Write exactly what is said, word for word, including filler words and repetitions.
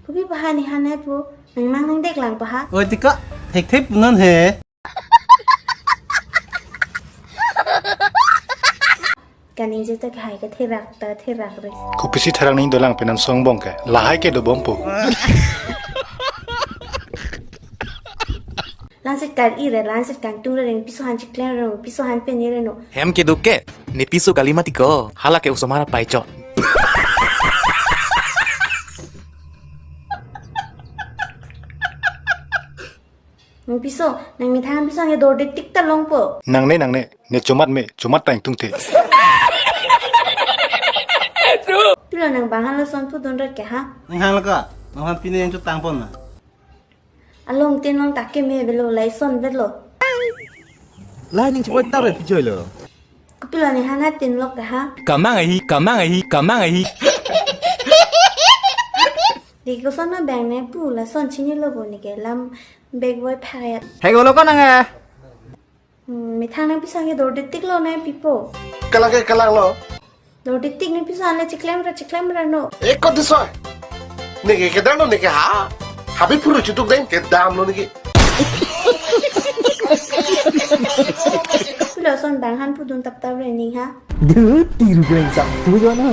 Kopi paha ne han hai pu, nang nang nang dek lang paha. Oi tika, thek thek punon he. Kaningje ta hai ke therak ta therak re. Kopisi therak ning dolang penan songbong ke. Lahai ke dobom po. Langsit kar-i re, langsit kangtung re, ne piso han chiklem re, piso han pen re no. Hem kedo ke, ne piso kali mati ko. Hala ke osomar apei chot. Nang piso, nang methang piso nge dorde tik ta longpo. Nangne, nangne, ne chomat me, chomat ta ingtungte. Pilo nang bang han lason pudun rat ke ha? Nang han laka, nang han pine yang chutang pon na. Along tin long tak keme velo, lason velo. Lai ning chipot tar pi joilo. Kopilo ne han ha tin lok ke ha? Kamang ahi, kamang ahi, kamang ahi. Dei koson ma bang ne pu lason chinilo bo ne ke lam bag boy phayat. Hegolo ko nang eh. Hmm, methang nang piso nge dorde tik lo ne pipo. Kalang ke kalang lo. Dorde tik ne piso ane chiklem ra chiklem ra no. Eko diso. Ne ke kedam lo ne ke ha. Habit phuru chutuk deng kedam lo ne ke. Pilo son bang han pudun tap tap re ning ha. Duh, tiru kurang satu jo na.